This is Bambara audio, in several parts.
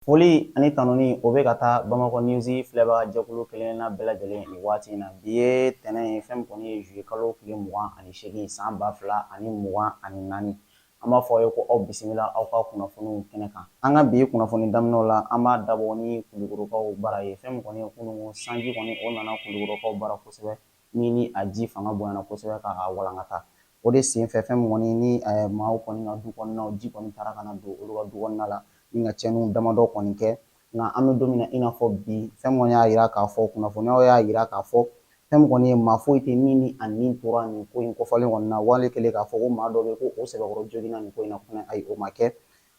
Foli ani tanuni, o bɛ ka taa Bamakɔ News filɛbaga jɛkulu kelenna bɛɛ lajɛlen nin waati in na. Bi ye tɛnɛn ye, fɛn min kɔni ye juillet kalo tile 28, san 2024. An b'a fɔ aw ye ko aw bisimila aw ka kunnafoniw kɛnɛ kan. An ka bi kunnafoni daminɛw la, an b'a dabɔ ni Kulukorokaw bara ye. Fɛn min kɔni ye kununko sanji kɔni, o nana Kulukorokaw bara kosɛbɛ, min ni a ji fanga bonyana kosɛbɛ ka a walankata. O de senfɛ, fɛn min kɔni ni maaw kɔni ka du kɔnɔnaw, ji kɔni taara ka na don olu ka du kɔnɔna la ni ka tiɲɛniw damadɔ kɔni kɛ. Nka an bɛ don min na i n'a fɔ bi, fɛn min kɔni y'a yira k'a fɔ, kunnafoniyaw y'a yira k'a fɔ, fɛn min kɔni ye maa foyi tɛ min ni a ni tora nin ko in kofɔlen kɔni na. Wale kɛlen k'a fɔ ko maa dɔ bɛ ko o sɛbɛkɔrɔ joginna nin ko in na fana, ayi, o ma kɛ.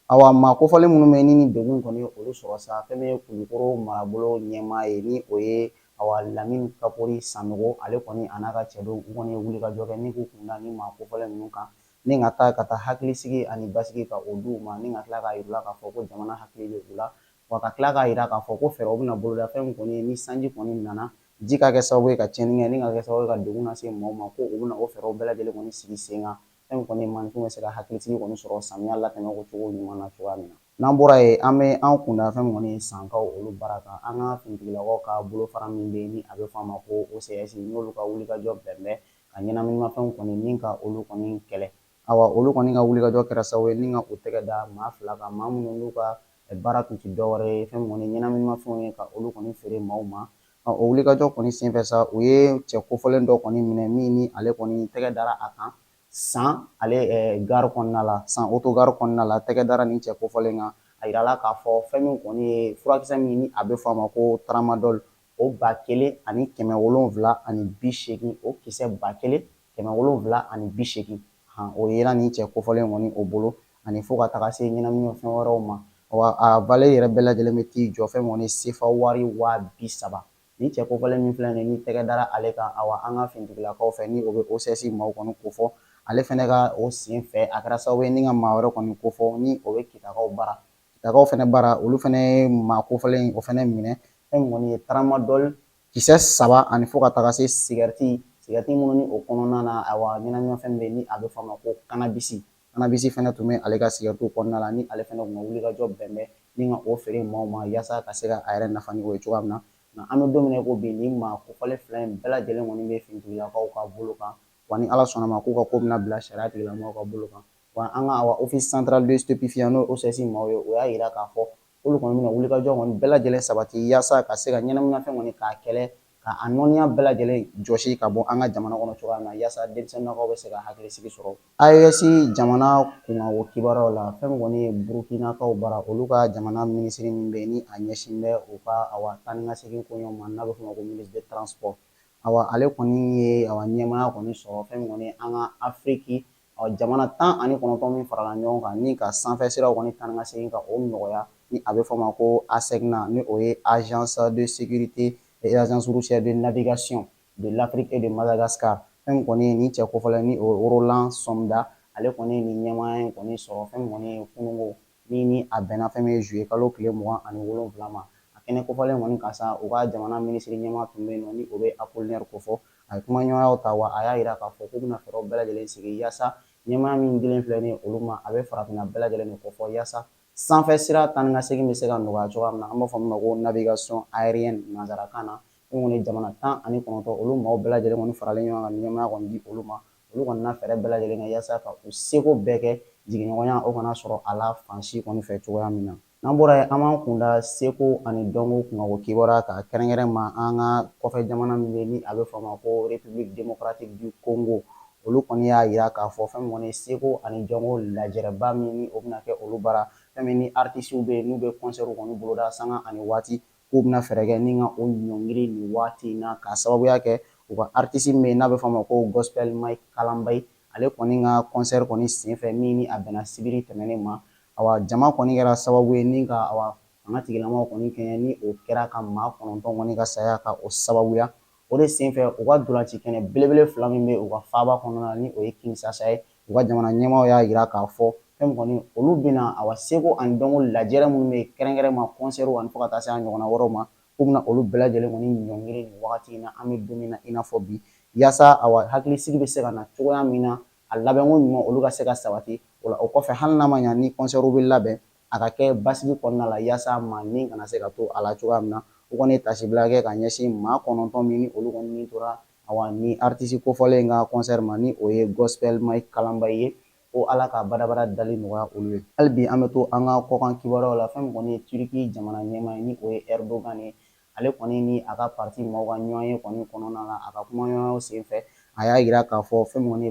Awa, maa kofɔlen minnu bɛ ni degun kɔni olu sɔrɔ sa, fɛn min ye Kulukoro marabolo ɲɛmaa ye, ni o ye awa Lamini Kapori Sanogo, ale kɔni a n'a ka cɛdenw, u kɔni ye wulikajɔ kɛ ni k'u kunda ni maa kofɔlen ninnu kan, ni ka taa ka taa hakilisigi ani basigi ka o d'u ma, ni ka tila k'a yir'u la k'a fɔ ko jamana hakili bɛ u la, wa ka tila k'a yira k'a fɔ ko fɛɛrɛw bɛna boloda. Fɛn min kɔni ye ni sanji kɔni nana, ji ka kɛ sababu ye ka tiɲɛni kɛ, ni ka kɛ sababu ye ka degun lase maaw ma, ko u bɛna o fɛɛrɛw bɛɛ lajɛlen kɔni sigi sen kan. Fɛn min kɔni ye maaninfin bɛ se ka hakilisigi kɔni sɔrɔ samiya latɛmɛ ko cogo ɲuman na cogoya min na. N'an bɔra yen, an bɛ an kunda fɛn min kɔni ye Sankaw olu bara kan. An ka finitigilakaw ka bolofara min bɛ yen ni a bɛ fɔ a ma ko OCS, n'olu ka wulikajɔ bɛn bɛ ka ɲɛnaminimafɛnw kɔni ni ka olu kɔni kɛlɛ. Awa, olu kɔni ka wulikajɔ kɛra sababu ye ni ka u tɛgɛ da maa fila kan, maa minnu n'u ka baara tun tɛ dɔwɛrɛ ye fɛn min kɔni ɲɛnaminimafɛnw ye, ka olu kɔni feere maaw ma. O wulikajɔ kɔni senfɛ sa, u ye cɛ kofɔlen dɔ kɔni minɛ, min ni ale kɔni tɛgɛ dara a kan San ale gare kɔnɔna la, San autogare kɔnɔna la. Tɛgɛ dara nin cɛ kofɔlen kan. A yirala k'a fɔ fɛn min kɔni ye furakisɛ min ni a bɛ fɔ a ma ko tramadol, o 1780, o kisɛ 1780, o yera nin cɛ kofɔlen kɔni o bolo, ani fo ka taga se ɲɛnaminimafɛn wɛrɛw ma. Wa a valeur yɛrɛ bɛɛ lajɛlen bɛ t'i jɔ fɛn kɔni sefa wari 30.000. Nin cɛ kofɔlen min filɛ nin ni tɛgɛ dara ale kan, awa, an ka finitigilakaw fɛ, ni o bɛ OCS maaw kɔni kofɔ, ale fɛnɛ ka o sen fɛ, a kɛra sababu ye ni ka maa wɛrɛ kɔni kofɔ, ni o bɛ Kitakaw bara. Kitakaw fɛnɛ bara, olu fɛnɛ ye maa kofɔlen o fɛnɛ minɛ, fɛn min kɔni ye tramadol kisɛ saba, ani fo ka taga se sigɛriti, sigɛriti minnu ni o kɔnɔna na, awa, ɲɛnaminimafɛn bɛ yen ni a bɛ fɔ a ma ko cannabis. Cannabis fɛnɛ tun bɛ ale ka sigɛritiw kɔnɔna la, ni ale fɛnɛ tun ka wulikajɔ bɛn bɛ ni ka o feere maaw ma yaasa ka se ka a yɛrɛ nafa ni o ye cogoya min na. Nka an bɛ don min na i ko bi, nin maa kofɔlen fila in bɛɛ lajɛlen kɔni bɛ finitigilakaw ka bolo kan. Wa ni Ala sɔnna ma, k'u ka ko bɛna bila sariya tigilamɔgɔw ka bolo kan. Wa an ka awa Office central de stupéfiant, n'o OCS maaw ye, o y'a yira k'a fɔ k'olu kɔni bɛna wulikajɔ kɔni bɛɛ lajɛlen sabati yaasa ka se ka ɲɛnaminimafɛn kɔni k'a kɛlɛ, ka a nɔniya bɛɛ lajɛlen jɔsi ka bɔ an ka jamana kɔnɔ cogoya min na, yaasa denmisɛnninlakaw bɛ se ka hakilisigi sɔrɔ. AES jamana kunkanko kibaruyaw la, fɛn min kɔni ye Burukinakaw bara, olu ka jamana minisiri min bɛ yen ni a ɲɛsin bɛ u ka awa taa ni ka segin koɲɛw ma, n'a bɛ f'o ma ko ministre de transport, awa, ale kɔni ye awa ɲɛmaaya kɔni sɔrɔ fɛn min kɔni an ka Afiriki jamana 19 min farala ɲɔgɔn kan ni ka sanfɛ siraw kɔni taa ni ka segin ka o nɔgɔya, ni a bɛ fɔ o ma ko ASECNA, ni o ye Agence de sécurité et agence routière de navigation de l'Afrique et de Madagascar. Fɛn min kɔni ye nin cɛ kofɔlen ni o Roland Somda, ale kɔni ye nin ɲɛmaaya in kɔni sɔrɔ fɛn min kɔni ye kununko, min ni a bɛnna fɛn min ye juillet kalo tile 27 ma. A kɛnɛ kofɔlen kɔni kan sa, u ka jamana minisiri ɲɛmaa tun bɛ yen nɔ, ni o bɛ Apollinaire kofɔ. A ye kumaɲɔgɔnyaw ta, wa a y'a yira k'a fɔ k'u bɛna fɛɛrɛw bɛɛ lajɛlen sigi yaasa ɲɛmaaya min dilen filɛ nin ye olu ma, a bɛ farafinna bɛɛ lajɛlen de kofɔ, yaasa sanfɛ sira taa ni ka segin bɛ se ka nɔgɔya cogoya min na, an b'a fɔ min ma ko navigation aérienne nanzarakan na. Min kɔni jamana 19, olu maaw bɛɛ lajɛlen kɔni faralen ɲɔgɔn kan, ɲɛmaaya kɔni di olu ma, olu kɔni na fɛɛrɛ bɛɛ lajɛlen kɛ yaasa ka u seko bɛɛ kɛ, jigiɲɔgɔnya o kana sɔrɔ a la fan si kɔni fɛ cogoya min na. N'an bɔra yen, an b'an kunda seko ani dɔnko kunkanko kibaruya kan, kɛrɛnkɛrɛn ma an ka kɔfɛ jamana min bɛ ni a bɛ fɔ a ma ko République démocratique du Congo. Olu kɔni y'a yira k'a fɔ fɛn min kɔni ye seko ani dɔnko lajɛrɛba min ni o bɛna kɛ olu bara, fɛn min ni artisiw bɛ yen n'u bɛ concert kɔni boloda sanga ani waati, k'u bɛna fɛɛrɛ kɛ ni ka o ɲɔngiri nin waati in na, k'a sababuya kɛ u ka artiste min bɛ yen n'a bɛ fɔ a ma ko Gospel Mike Kalambay, ale kɔni ka concert kɔni senfɛ, min ni a bɛnna sibiri tɛmɛnen ma. Awa, jama kɔni kɛra sababu ye ni ka awa fanga tigilamaw kɔni kɛɲɛ, ni o kɛra ka maa kɔnɔntɔn kɔni ka saya ka o sababuya. O de senfɛ, u ka ntolanci kɛnɛ belebele fila min bɛ u ka faaba kɔnɔna na, ni o ye Kinshasa ye, u ka jamana ɲɛmaaw y'a yira k'a fɔ fɛn min kɔni olu bɛna awa seko ani dɔnko lajɛrɛ minnu bɛ yen, kɛrɛnkɛrɛn ma concert ani fo ka taa se a ɲɔgɔnna wɛrɛw ma, k'u bɛna olu bɛɛ lajɛlen kɔni ɲɔngiri nin wagati in na an bɛ don min na i n'a fɔ bi, yaasa awa hakilisigi bɛ se ka na cogoya min na, a labɛnko ɲuman olu ka se ka sabati. O la, o kɔfɛ, hali n'a ma ɲa ni concert bɛ labɛn. a ka kɛ basigi kɔnɔna la yaasa maa ni kana se ka to a la cogoya min na. U kɔni ye tasibila kɛ ka ɲɛsin maa 9 min ni olu kɔni ni tora awa ni artiste kofɔlen in ka concert ma, ni o ye Gospel Mike Kalambay ye, ko Ala ka badabada dali nɔgɔya olu ye. Hali bi an bɛ to an ka kɔkan kibaruyaw la. Fɛn min kɔni ye Turiki jamana ɲɛmaa ye, ni o ye Erdogan ye, ale kɔni ni a ka parti maaw ka ɲɔgɔn ye kɔni kɔnɔna la, a ka kumaɲɔgɔnyaw senfɛ, a y'a yira k'a fɔ fɛn min kɔni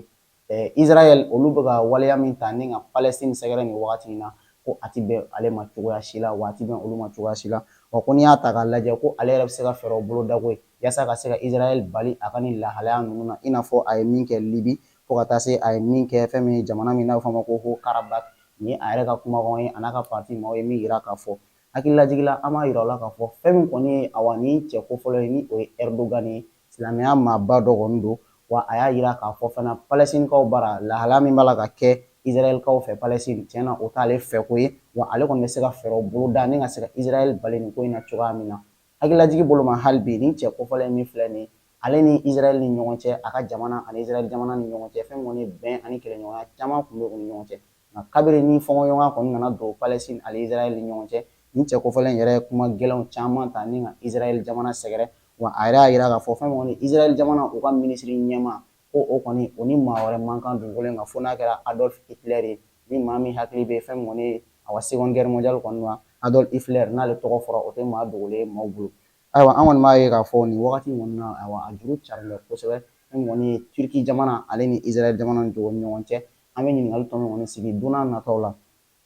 ye Israël, olu bɛ ka waleya min ta ni ka Palestine sɛgɛrɛ nin wagati in na, ko a ti bɛn ale ma cogoya si la, wa a ti bɛn olu ma cogoya si la. Wa ko n'i y'a ta k'a lajɛ, ko ale yɛrɛ bɛ se ka fɛɛrɛw boloda koyi yaasa ka se ka Israël bali a ka nin lahalaya ninnu na, i n'a fɔ a ye min kɛ Libi, fo ka taa se a ye min kɛ fɛn min ye jamana min n'a bɛ fɔ a ma ko Haut-Karabakh. Nin ye a yɛrɛ ka kumakan ye, a n'a ka parti maaw ye min yira k'a fɔ. Hakililajigin an b'a yira aw la k'a fɔ fɛn min kɔni ye awa ni cɛ kofɔlɔ ye, ni o ye Erdogan ye, silamɛya maaba dɔ kɔni don. Wa a y'a yira k'a fɔ fana Palɛstinikaw bara lahalaya min b'a la ka kɛ Israɛlkaw fɛ Palɛstine, tiɲɛ na o t'ale fɛ ko ye, wa ale kɔni bɛ se ka fɛɛrɛw boloda ni ka se ka Israɛl bali nin ko in na cogoya min na. Hakililajigi bolo ma, hali bi nin cɛ kofɔlen min filɛ nin ye, ale ni Israɛl ni ɲɔgɔn cɛ, a ka jamana ani Israɛl jamana ni ɲɔgɔn cɛ, fɛn min kɔni ye bɛn ani kɛlɛɲɔgɔnya caman tun bɛ u ni ɲɔgɔn cɛ. Nka kabiri ni fɔnkɔɲɔgɔnya kɔni nana don Palestine ani Israël ni ɲɔgɔn cɛ, nin cɛ kofɔlen yɛrɛ ye kuma gɛlɛnw caman ta ni ka Israël jamana sɛgɛrɛ. Wa a yɛrɛ y'a yira k'a fɔ fɛn min kɔni Israël jamana, u ka minisiri ɲɛmaa, ko o kɔni o ni maa wɛrɛ man kan dugukolo in kan fo n'a kɛra Adolf Hitler ye. Ni maa min hakili bɛ fɛn min kɔni ye awa Seconde Guerre mondiale kɔni na, Adolf Hitler n'ale tɔgɔ fɔra, o tɛ maa dogolen ye maaw bolo. Ayiwa, an kɔni b'a ye k'a fɔ nin wagati kɔni na, ayiwa, a juru carilen bɛ kosɛbɛ fɛn min kɔni ye Turki jamana ale ni Israël jamana ni ɲɔgɔn cɛ. An bɛ ɲininkali tɔ min kɔni sigi don n'a nataw la,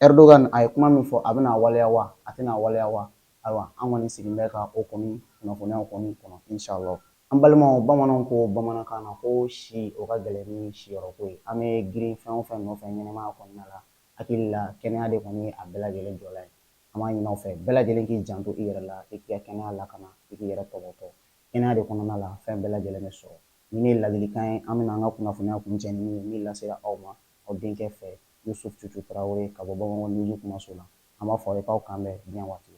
Erdogan a ye kuma min fɔ, a bɛna waleya wa, a tɛna waleya wa? Ayiwa, an kɔni sigilen bɛ ka o kɔni kunnafoniyaw kɔni kɔnɔ, inshallah. An balimaw, bamananw ko bamanankan na ko si o ka gɛlɛn ni siyɔrɔko ye. An bɛ girin fɛn o fɛn nɔfɛ ɲɛnɛmaya kɔnɔna la, hakili la kɛnɛya de kɔni ye a bɛɛ lajɛlen jɔla ye. An b'a ɲini aw fɛ, bɛɛ lajɛlen k'i janto i yɛrɛ la, i k'i ka kɛnɛya lakana, i k'i yɛrɛ tɔbɔtɔ. Kɛnɛya de kɔnɔna la fɛn bɛɛ lajɛlen bɛ sɔrɔ. Ni ne ye ladilikan ye, an bɛna an ka kunnafoniya kuncɛ ni min ye, min lasera aw ma aw denkɛ fɛ, Yusuf Cucu Tarawele, ka bɔ Bamakɔ News kumaso la. An b'a fɔ aw ye k'aw kan bɛn diɲɛ waati.